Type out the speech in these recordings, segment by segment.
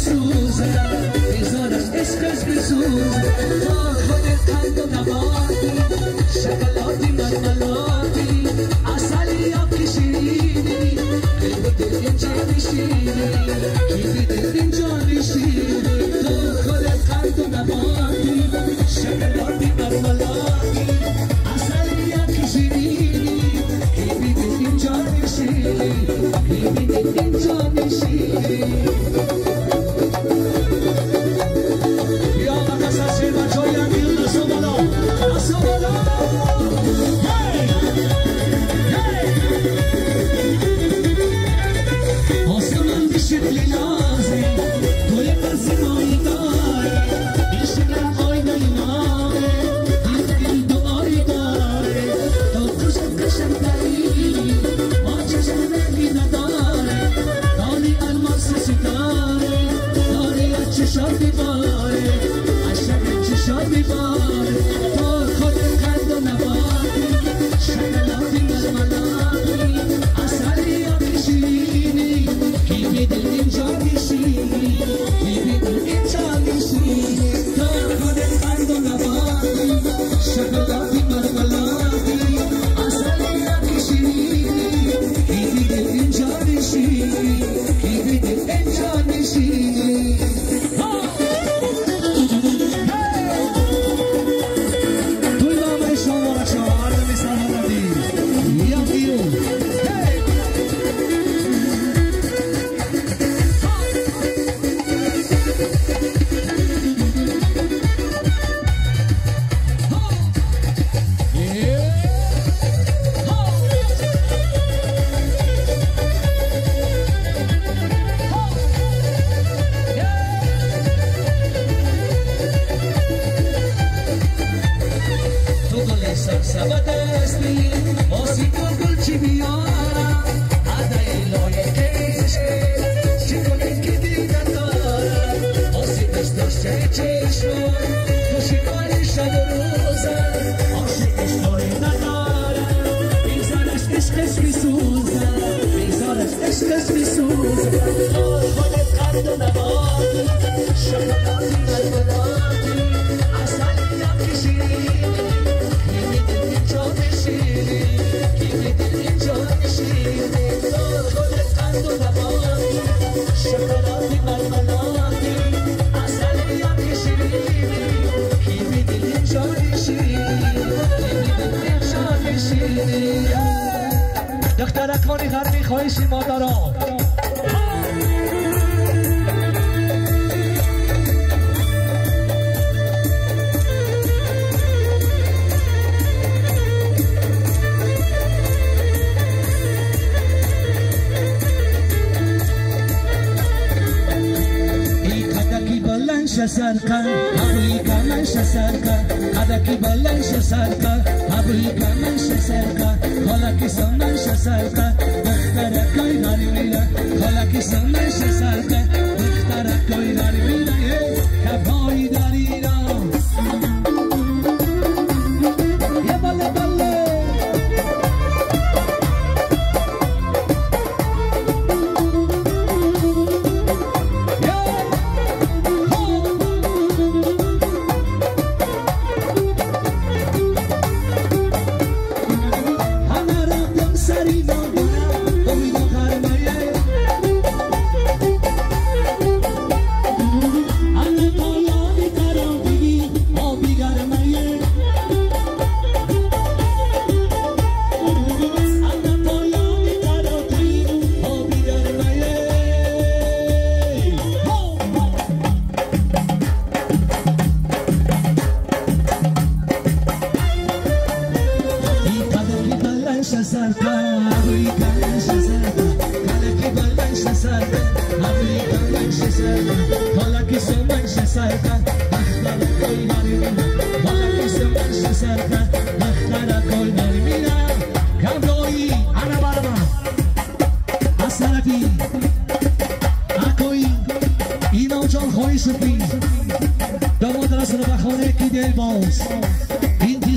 بسوزه بیزارش عشقش بسوزه تو خودت قند و نباتی شکلاتی مرملاتی عسلی یا که شیرینی کی به دل اینجا نشینی کی به دل اینجا نشینی تو خودت قند و نباتی شکلاتی مرملاتی عسلی یا که شیرینی کی به دل اینجا نشینی کی به دل اینجا نشینی دخترکانی غربی خواهشی مادران سرکن ابوی کمنش سرکن قدکی بلنش سرکن ابوی کمنش سرکن خالکی سمنش سرکن دخترکای داری میره خالکی سمنش سرکن دخترکای داری میره کبای داری را یه بله بله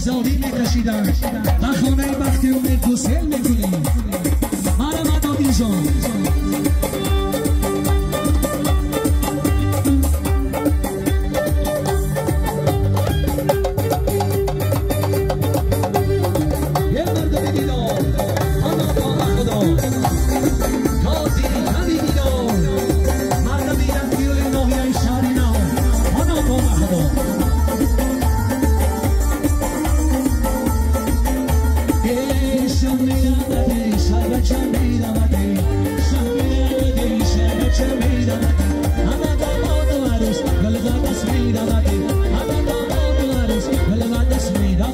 انتظاری میکشیدن و خانه بخت امید گسل میکنیم. مرحمت آدین جان. میرود، انا داماد و عروس گل با دست میرود، انا داماد و عروس گل با دست میرود.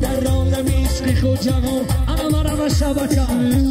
در عالم عشق خود جوان انا مرا شبکه.